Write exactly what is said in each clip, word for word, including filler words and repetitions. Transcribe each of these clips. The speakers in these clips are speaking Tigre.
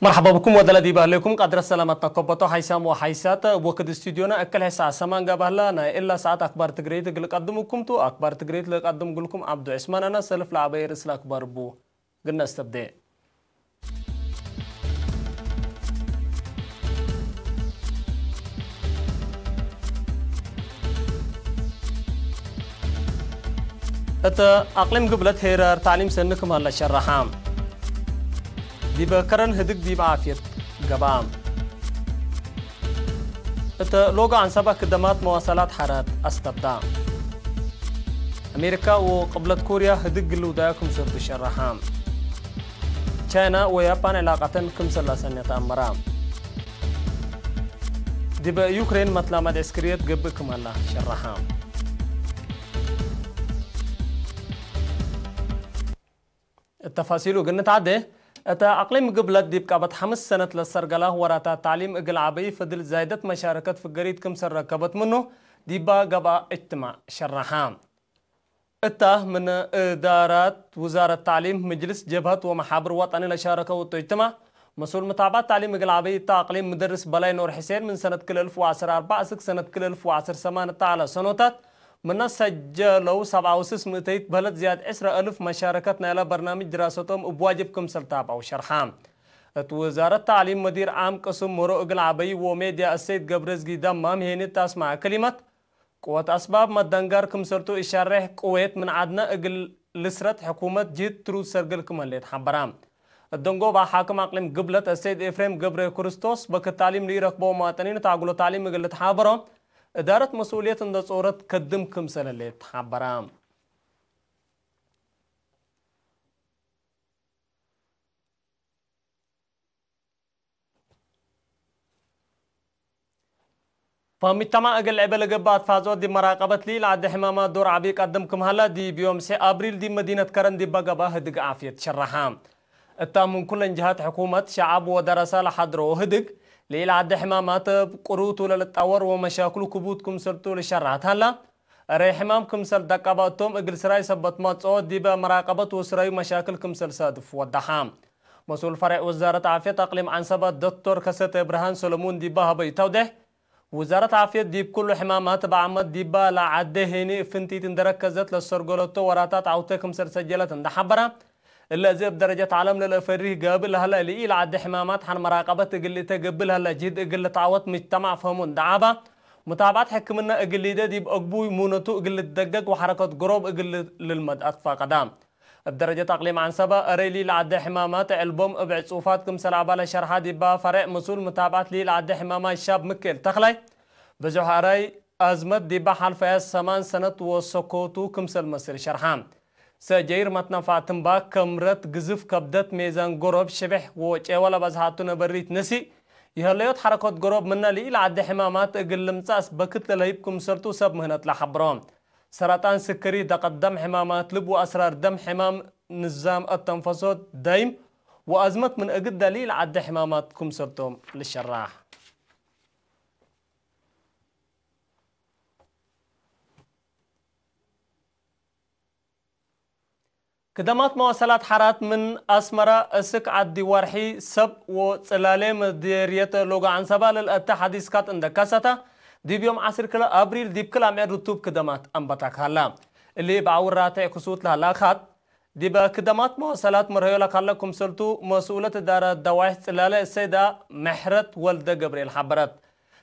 መርሐባ ብኩም ወደለ ዲብ ህሌኩም ቀድረ ሰላመትነ ከበቶ ሓይሳም ወሓይሳት እብ ወክድ ስቱድዮነ እክል ሕሳዕ ሰማን ገብአላ። ናይ እላ ሰዓት አክባር ትግሬት እግል ቀድምኩም ቱ። አክባር ትግሬት ለቀድም ግልኩም ዐብዱ ዕስማን አነ። ሰልፍ ለዐበየ ርእስ ለአክባር እቡ ግነ እስተብዴ። እት አቅሊም ግብለት ሄራር ተዕሊም ሰኒ ክም ሀለ ሸረሐ። ዲበ ከረን ህድግ ዲብ ዓፍየት ገብአ። እት ሎጋ አንሰባ ክደማት መዋሰላት ሐራት አስተብዳ። አሜሪካ ወቅብለት ኮርያ ህድግ ግልውዳያ ክምሰል ትሸረሐ። ቻይና ወያፓን ዕላቀተን ክምሰል ለአሰንየ ተአመራ። ዲበ ዩክሬን መትላመድ ዕስክርየት ገብእ ክም ሀላ ሸረሐ። እት ተፋሲሉ እግል ንትዓዴ፣ እተ አቅሊም ግብለት ዲብ ቀበት ሐምስ ሰነት ለሰርገላ ወራታት ተዕሊም እግል ዐበይ ፈድል ዛይደት መሻረከት ፍገሪት ክምሰል ረከበት ምኑ ዲባ ገብአ እጅትማዕ ሸረሐ። እታ ምን እዳራት ውዛረት ተዕሊም፣ ምጅልስ፣ ጀብሀት ወመሓብር ወጠኒ ለሻረከው እቱ እጅትማዕ፣ መስኡል መታብዐት ተዕሊም እግል ዐበይ እተ አቅሊም ምደርስ በላይ ኖር ሕሴን ምን ሰነት ክልኤ እልፍ ወዐስር አርበዕ እስክ ሰነት ክልኤ እልፍ ወዐስር ሰማን እተ ዐለ ሰኖታት፣ ምነ ሰጀለው ሰብዓ ወስስ ምእተይት በህለት ዝያድ ዕስረ እልፍ መሻረከት ናይለ በርናምጅ ድራሰቶም እብ ዋጅብ ክምሰል ታብዐው ሸርሐ። እት ውዛረት ተዕሊም መዲር ዓም ቅስም ምህሮ እግል ዐበይ ወሜድያ እሰይድ ገብረዝጊ ደማም ሄኒት አስመዐ ክሊመት፣ ቅወት አስባብ መደንጋር ክምሰልቱ እሻሬሕ ቅዌት ምን ዐድነ እግል ልስረት ሕኩመት ጅህድ ትሩድ ሰርግል ክም ህሌት ሐበራ። እት ደንጎባ ሓክም አቅሊም ግብለት አሰይድ ኤፍሬም ገብረ ክርስቶስ በክት ተዕሊም ለኢረክበው መዋጠኒን ተአግሎ ተዕሊም እግል ልትሓበሮ እዳረት መስኡልየት እንደ ጾረት ከድም ክምሰል ህሌት ሐበራ። ፈምጅተማዕ እግል ዕበ ለገብእ አትፋዞት ዲብ መራቀበት ለኢለዐዴ ሕማማት ዶር ዐቢ ቀድም ክም ሀለ፣ ዲብ ዮም ሰ አብሪል ዲብ መዲነት ከረን ዲበ ገብአ ህድግ ዓፍየት ሸረሐ። እታ ምን ኩለን ጀሃት ሕኩመት፣ ሸዐብ ወደረሰ ለሐድሮ ህድግ፣ ለኢለዐዴ ሕማማት እብ ቅሩቱ ለልትጠወር ወመሻክሉ ክቡድ ክምሰልቱ ልሸረሐት ሀላ። እረይ ሕማም ክምሰል ደቀበ እቶም እግል ስራይ ሰበት መጽኦ ዲበ መራቀበት ወስራዩ መሻክል ክምሰል ሳድፍ ወደሐ። መስኡል ፈሬዕ ውዛረት ዓፍየት አቅሊም ዐንሰበት ዶክቶር ከሰተ ብርሃን ሰለሙን ዲበ ሀበዩ ተውዴሕ፣ ውዛረት ዓፍየት ዲብ ኩሉ ሕማማት እብ ዓመት ዲበ ለዐዴ ሄኒ እብ ፍንቲት እንዴ ረከዘት ለሰርገለቶ ወራታት ዐውቴ ክምሰል ሰጀለት እንዴ ሐበረ፣ እለ እዚ እብ ደረጀት ዐለም ለልአፈሪህ ገብእ ለሀለ ለኢለዐዴ ሕማማት ሐን መራቀበት እግል ልእተ ገብእ ለሀለ ጅህድ እግል ልትዐወት ምጅተማዕ ፈህሙ እንዴ ዐበ፣ ሙታብዐት ሕክምነ እግል ሊደ ዲብ አግቡይ ሙነቱ እግል ልትደገግ ወሐረከት ግሮብ እግል ልልመድ አትፋቀደ። እብ ደረጀት አቅሊም ዐንሰበ፣ እረይ ሊለዐዴ ሕማማት ዕልቦም እብ ዕጹፋት ክምሰል አባለ ሸርሐ ዲባ ፈሬዕ መስኡል ሙታብዐት ሊለዐዴ ሕማማት ሻብ ምክኤል ተኽላይ፣ ብዙሕ እረይ አዝመት ዲባ ሐልፈያት ሰማን ሰነት ወሰኮቱ ክምሰል መስል ሸርሐ። ሰጀይር፣ መትነፋዕ ትንባክ፣ ከምረት፣ ግዝፍ፣ ከብደት፣ ሜዛን ጎሮብ፣ ሽብሕ ወጨወ ለበዝሐቱ ነበሪት ነሲእ፣ ይሀለዮት ሐረኮት ጎሮብ ምነ ሊኢለዐዴ ሕማማት እግል ልምጸእ አስበክት ለለህይብ ክምሰልቱ ሰብ ምህነት ለሐብሮ። ሰረጣን፣ ስክሪ፣ ደቀት ደም፣ ሕማማት ልብ ወአስራር ደም፣ ሕማም ንዛም አተንፈሶት፣ ደይም ወአዝመት ምን እግል ሊኢለዐዴ ሕማማት ክምሰልቶም ልሸራሕ። ክደማት መዋሰላት ሐራት ምን አስመረ እስክ ዐዲ ወርሒ ሰብ ወጽላሌ ምዴርየት ሎጋ ዐንሰባ ለልአተ ሐዲስካት እንደ ከሰተ፣ ዲብ ዮም ዐስር ክለ አብሪል ዲብ ክል አምዕል ርቱብ ክደማት አንበታ ካላ። እሊ እብ አውር ራትዕ ክሱት ለሀላ ካት፣ ዲበ ክደማት መዋሰላት መርሀዮ ለካለ ክምሰልቱ መስኡለት እዳረት ደዋይሕ ጽላሌ እሰይዳ ምሕረት ወልደ ገብርኤል ሐበረት።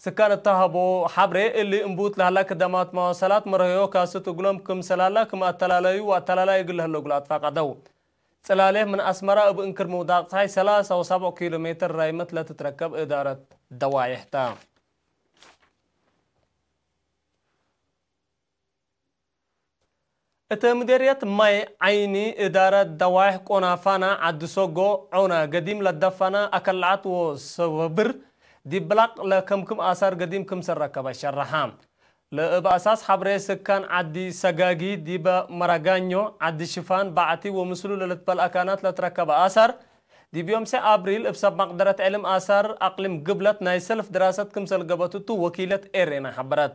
ስካን እተ ሀቦ ሐብሬ፣ እሊ እምቡት ለሀላ ክደማት መዋሰላት መርሀዮ ካስት እግሎም ክምሰል ሀላ ክም አተላላዩ ወአተላላይ እግል ለህለ እግሉ አትፋቀደው። ጽላሌ ምን አስመረ እብ እንክር ምውዳቅ ጸሓይ ሰላሳ ወሰብዕ ኪሎ ሜትር ራይመት ለትትረከብ እዳረት ደዋይሕ ተ። እት ምዴርየት ማይ ዓይኒ እዳረት ደዋይሕ ቆና ፋና፣ ዐዲ ሶጎ፣ ዖና፣ ገዲም ለደፈና አከልዐት ወሰወብር ዲብ ብላቅ ለከምክም አሳር ገዲም ክምሰል ረከበ ሸረሐ። ለእብ አሳስ ሐብሬ ስካን ዐዲ ሰጋጊ፣ ዲበ መራጋኞ፣ ዐዲ ሽፋን፣ ባዕቲ ወምስሉ ለልትበል አካናት ለትረከበ አሳር፣ ዲብ ዮም ሰዕ አብሪል እብ ሰብ መቅደረት ዕልም አሳር አቅሊም ግብለት ናይ ሰልፍ ድራሰት ክምሰል ገበትቱ ወኪለት ኤሬና ሐበረት።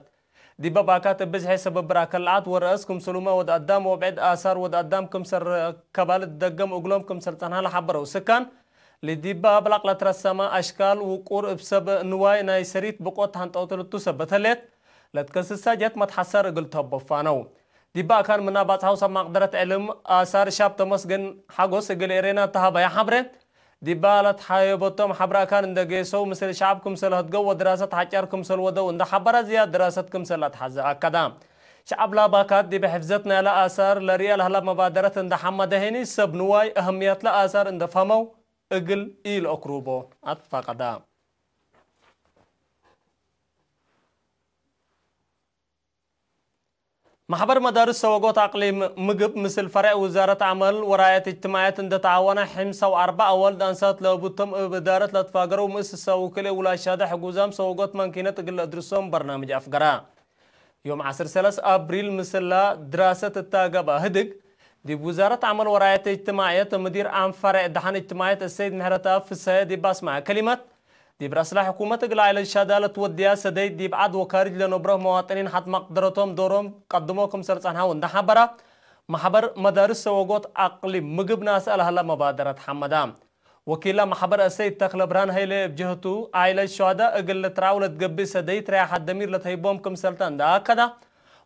ዲበ ባካት እብ ብዝሐ ሰበብር አከልዓት ወረአስ ክምሰሉመ ወድ አዳም ወብዕድ አሳር ወድ አዳም ክምሰል ረከባ ልትደገም እግሎም ክምሰል ጸንሐ ለሐበረው ስካን፣ ለዲበ አብላቅ ለትረሰመ አሽካል ውቁር እብ ሰብ ንዋይ ናይ ሰሪት ብቆት ሐንጠውት ልቱ ሰበት ህሌት፣ ለትከስሰ ጀት መትሐሰር እግል ተቦ ፋነው። ዲበ አካን ምና ባጽሐው ሰብ ማቅደረት ዕልም አሳር ሻብ ተመስገን ሐጎስ እግል ኤሬና ተሀበያ ሐብሬ፣ ዲበ ለትሓየበቶም ሐብረ አካን እንደ ጌሰው፣ ምስል ሸዐብ ክምሰል ህድገው ወድራሰት ሐጫር ክምሰል ወደው እንደ ሐበረ፣ ዝያድ ድራሰት ክምሰል ለአትሐዘ አከደ። ሸዐብ ላባካት ዲበ ሕፍዘት ናይለ አሳር ለርኤ ለህለ መባደረት እንደ ሐመደ ሄኒ፣ ሰብ ንዋይ አህምያትለ አሳር እንደ ፈሀመው እግል ኢለአክሩቦ አትፋቀደ። ማሕበር መዳርስ ሰወጎት አቅሊም ምግብ ምስል ፈሬዕ ውዛረት ዐመል ወራየት እጅትማዕየት እንደ ተዓወነ፣ ሕምሳ ወአርበዕ አወልድ አንሳት ለእቡቶም እብ እዳረት ለትፋገረው ምእስሰ ውክልኤ ውላሻደ ሕጉዛም ሰወጎት ማንኪነት እግል ለእድርሶም በርናምጅ አፍገረ። ዮም ዐስር ሰለስ አብሪል ምስላ ድራሰት እታ ገብአ ህድግ፣ ዲብ ውዛረት ዐመል ወራየት እጅትማዕየት ምዲር ዓም ፈሬዕ ደሐን እጅትማዕየት እሰይድ ምሕረተአብ ፍሰየ ዲብ አስመዐ ከሊመት፣ ዲብ ረአስለ ሕኩመት እግል ዐይለት ሸዳ ለትወድያ ሰደይት ዲብ ዐድ ወካርጅ ለነብሮ መዋጥኒን ሐት መቅደረቶም ዶሮም ቀድሞ ክምሰል ጸንሐው እንደ ሐበረ፣ መሕበር መዳርስ ሰወጎት አቅሊም ምግብ ናስአ ለሀለ መባደረት ሐመዳ። ወኪላ መሕበር አሰይድ ተክለብርሃን ሀይለ እብ ጀህቱ፣ ዐይለት ሸዳ እግል ልትርዐው ለትገብእ ሰደይት ረያሐት ደሚር ለትሀይቦም ክምሰልተ እንደ አከዳ፣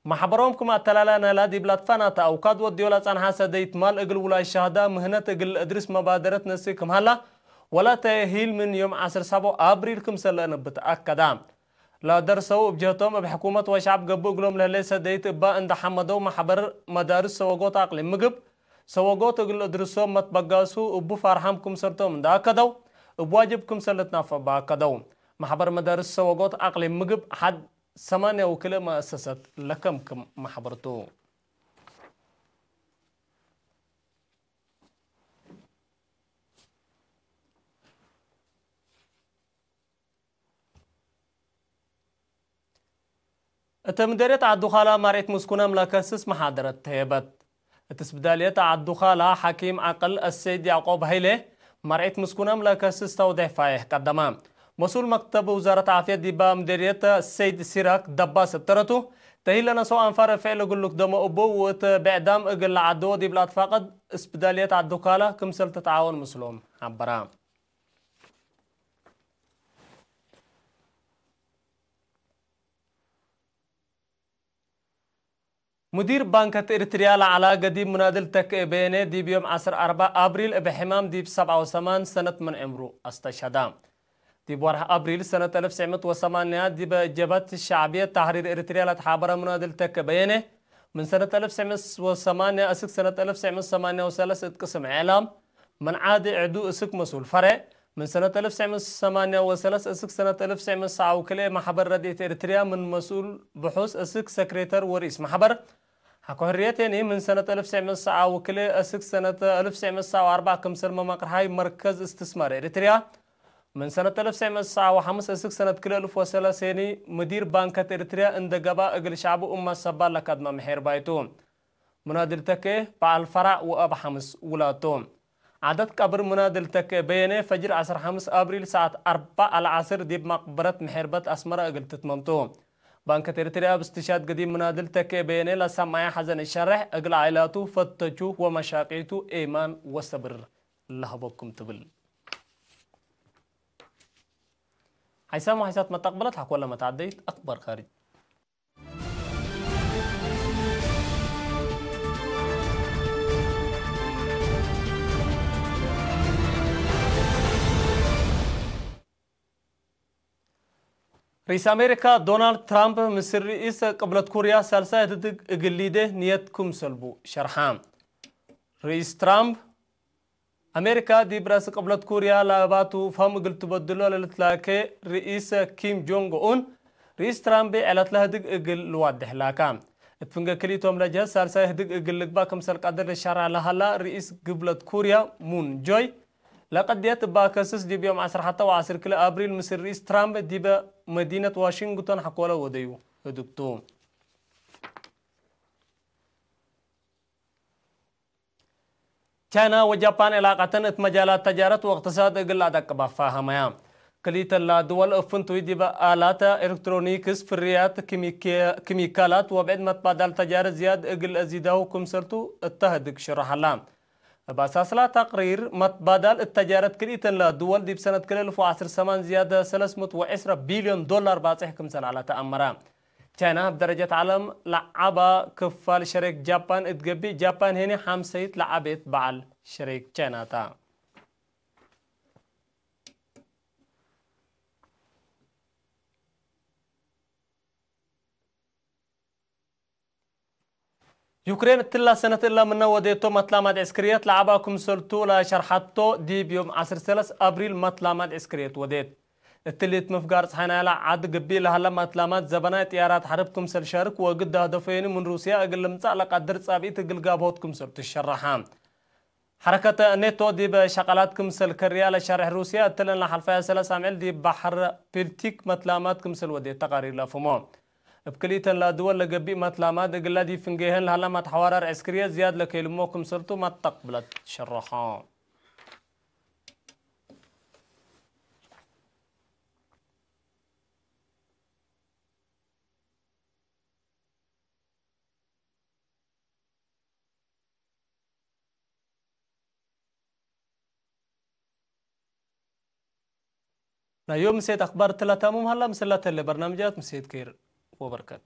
መሕበሮም ክም አተላላ ናይላ ዲብ ለትፈናተ አውካድ ወድዮ ለጸንሐ ሰደይት ማል እግል ውላድ ሸዳ ምህነት እግል ለእድርስ መባደረት ነስእ ክም ሀላ፣ ወለተእሂል ምን ዮም ዐስር ሰቦ አብሪል ክምሰል ለእንብት አከዳ። ለደርሰው እብ ጀህቶም እብ ሕኩመት ወሸዐብ ገብእ እግሎም ለህሌ ሰደይት እባ እንደ ሐመደው፣ መሕበር መዳርስ ሰወጎት አቅሊም ምግብ ሰወጎት እግል እድርሶም መትበጋሱ እቡ ፋርሓም ክምሰልቶም እንደ አከደው፣ እብ ዋጅብ ክምሰል ልትናፈባ አከደው። መሕበር መዳርስ ሰወጎት አቅሊም ምግብ ሐድ ሰማንያ ውክልእ መአሰሰት ለከምክም መሕበር ቱ። እት ምደርየት ዐዱ-ካላ መርዒት ምስኩናም ለከስስ መሓደረት ተየበት። እት ስብዳልየት ዐዱ-ካላ ሐኪም ዐቅል አሰይድ ያዕቆብ ሀይሌ መርዒት ምስኩናም ለከስስ ተውዴሕ ፋይሕ ቀደመ። መስኡል መክተብ ውዛረት ዓፍየት ዲበ ምደርየት ሰይድ ሲራክ ደባስ እብ ተረቱ፣ ተሂል ለነሰው አንፋር ርፍዕ እግል ልክደሞ እቡ ወእት ብዕዳም እግል ለዐድዎ ዲብ ለአትፋቀድ ስብዳልየት ዐዱ-ካላ ክምሰል ትትዓወን ምስሎም ሐበረ። ሙዲር ባንከት ኤሪትርያ ለዐላ ገዲም ሙናድል ተክኤ በየነ ዲብ ዮም ዐስር አርበዕ አብሪል እብ ሕማም ዲብ ሰብዓ ወሰማን ሰነት ምን ዕምሩ አስተሸዳ። ዲብ ወርሕ አብሪል ሰነት አልፍ ትስዕ ምእት ወሰማንያ ዲበ ጀብሀት ሸዕብየት ተሕሪር ኤሪትርያ ለተሓበረ ሙናድል ተክኤ በየነ፣ ምን ሰነት አልፍ ትስዕ ምእት ወሰማንያ እስክ ሰነት አልፍ ትስዕ ምእት ሰማንያ ወሰለስ እት ቅስም እዕላም፣ ምን ዓዲ ዕዱ እስክ መስኡል ፈሬዕ፣ ምን ሰነት አልፍ ትስዕ ምእት ሰማንያ ወሰለስ እስክ ሰነት አልፍ ትስዕ ምእት ሰብዓ ወክልኤ መሕበር ረድኤት ኤሪትርያ ምን መስኡል ብሑስ እስክ ሰክሬተር ወርኢስ መሕበር፣ ሐቆ ሕርየት ሄኒ ምን ሰነት አልፍ ትስዕ ምእት ሰብዓ ወክልኤ እስክ ሰነት አልፍ ትስዕ ምእት ሰብዓ ወአርበዕ ክምሰል መማቅርሓይ መርከዝ እስትስማር ኤሪትርያ፣ ምን ሰነት አልፍ ትስዕ ምእት ሰብዓ ወሐምስ እስክ ሰነት ክልኤ አልፍ ወሰለስ ሄኒ ሙዲር ባንከት ኤሪትርያ እንደ ገብአ እግል ሸዕቡ እማት ሰባል ለከድመ ምሔርባይ ቱ። ሙናድል ተኬ በዐል ፈራዕ ወአብ ሐምስ ውላድ ቱ። ዐደት ቀብር ሙናድል ተኬ በየነ ፈጅር ዐስር ሐምስ አብሪል ሰዓት አርበዕ አልዐስር ዲብ መቅበረት ምሔርበት አስመረ እግል ትትመም ቱ። ባንከት ኤሪትርያ እብ እስትሽሃድ ገዲም ሙናድል ተኬ በየነ ለሰመዐ ሐዘን እሸሬሕ፣ እግል ዓኢላቱ፣ ፈተቹ ወመሻቂቱ ኤማን ወሰብር ለሀቦኩም ትብል። ሐይሳም ወሐይሳት መተቅበለት ሐቆለ መትዐደይት አክባር ካርጅ። ርኢስ አሜሪካ ዶናልድ ትራምፕ ምስል ርኢስ ቅብለት ኩርያ ሳልሳይ ህድግ እግል ሊዴ ንየት ክምሰልቡ ሸርሐ። ርኢስ ትራምፕ፣ አሜሪካ ዲብ ራስ ቅብለት ኩርያ ለአባቱ ፈም እግል ትበድሎ ለልትላኬ ርኢስ ኪም ጆንግ ኡን፣ ርኢስ ትራምፕ ዐለት ለህድግ እግል ልዋዴሕ ላካ። እት ፍንጌ ክልኢቶም ለጀህት ሳልሳይ ህድግ እግል ልግባእ ክምሰል ቀድር ልሸርሕ ለሀላ ርኢስ ግብለት ኩርያ ሙን ጆይ፣ ለቀድየት እባ ከስስ ዲብ ዮም ዐስር ሐተ ወዐስር ክልኤ አብሪል ምስል ርኢስ ትራምፕ ዲበ መዲነት ዋሽንግቶን ሐቆለ ወደዩ ህድግ ቱ። ቻይና ወጃፓን ዕላቀተን እት መጃላት ተጃረት ወእቅትሳድ እግል ለአደቅብ አፋሀመያ። ክልኢተን ለድወል እብ ፍንቱይ ዲበ አላተ ኤለክትሮኒክስ፣ ፍርያት፣ ኪሚኬ-፣ ኪሚካላት ወብዕድ መትባዳል ተጃረት ዝያድ እግል ለአዚዳሁ ክምሰልቱ እተ ህድግ ሽረሐላ። እብ አሳስላ ተቅሪር፣ መትባዳል እት ተጃረት ክልኢተን ለድወል ዲብ ሰነት ክልኤ አልፍ ወዐስር ሰማን ዝያድ ሰለስ ምእት ወዕስረ ቢልዮን ዶላር ባጽሕ ክምሰል ዐለ ተአመረ። ቻይና እብ ደረጀት ዐለም ለዐባ ክፋል ሸሬክ ጃፓን እት ገብእ፣ ጃፓን ህኒ ሐምሰይት ለዐቤት በዐል ሸሬክ ቻይና ተ። ዩክሬን እትላ ሰነት እላ ምነ ወዴቶ መትላማት ዕስክርየት ለዐባ ክምሰልቱ ለሸርሐቶ፣ ዲብ ዮም ዐስር ሰለስ አብሪል መትላማት ዕስክርየት ወዴት። እትሊ እት ምፍጋር ጸሓይ ናይላ ዐድ ግቢእ ለሀለ መትላማት ዘበናይ ጥያራት ሐርብ ክምሰል ሻርክ ወእግል ዳህደፎ የኒ ምን ሩስያ እግል ልምጸእ ለቀድር ጻብኢት እግል ጋብሆት ክምሰልቱ ትሸረሐ። ሐረከት ኔቶ ዲብ ሸቀላት ክምሰል ከርያ ለሸርሕ ሩስያ፣ እትለን ለሐልፈየ ሰለስ አምዕል ዲብ በሐር ፒልቲክ መትላማት ክምሰል ወዴት ተቃሪር ለአፍህሞ። እብ ክልኢተን ለድወል ለገብእ መትላማት፣ እግለ ዲብ ፍንጌሀን ለሀለ መትሐዋራር ዕስክርየት ዝያድ ለኬልሞ ክምሰልቱ መተቅብለት ሸረሖ። ናይ ዮም ምሴት አክባር እትለ ታሙም ሀላ፣ ምስል ለተሌ በርናምጃት ምሴት ኬር ወበርከት።